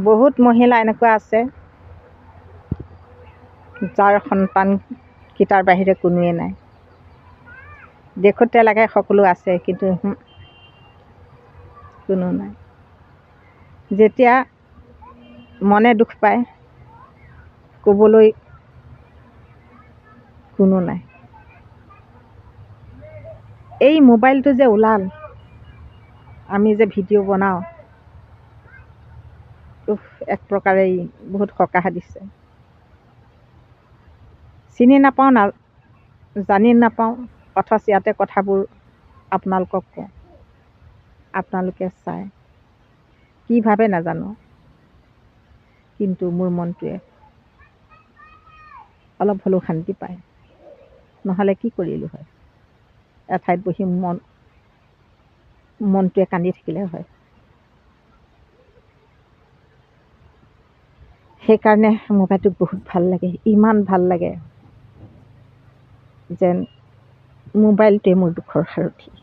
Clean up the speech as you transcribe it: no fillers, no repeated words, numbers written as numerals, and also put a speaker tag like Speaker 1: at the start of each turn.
Speaker 1: বহুত মহিলা এনেকুৱা আছে যাৰ সন্তানকেইটাৰ বাহিৰে কোনোৱে নাই। দেখোঁতে লাগে সকলো আছে, কিন্তু কোনো নাই। যেতিয়া মনে দুখ পায়, ক'বলৈ কোনো নাই। এই মোবাইলটো যে ওলাল, আমি যে ভিডিঅ' বনাওঁ, উফ, এক প্ৰকাৰে ই বহুত সকাহ দিছে। চিনি নাপাওঁ, না জানি নাপাওঁ, অথচ ইয়াতে কথাবোৰ আপোনালোকক কওঁ, আপোনালোকে চায় কি ভাবে নাজানো, কিন্তু মোৰ মনটোৱে অলপ হ'লেও শান্তি পায়। নহ'লে কি কৰিলোঁ হয়? এঠাইত বহি মনটোৱে কান্দি থাকিলে হয়। সেইকাৰণে মোবাইলটোক বহুত ভাল লাগে, ইমান ভাল লাগে যেন মোবাইলটোৱে মোৰ দুখৰ সাৰথি।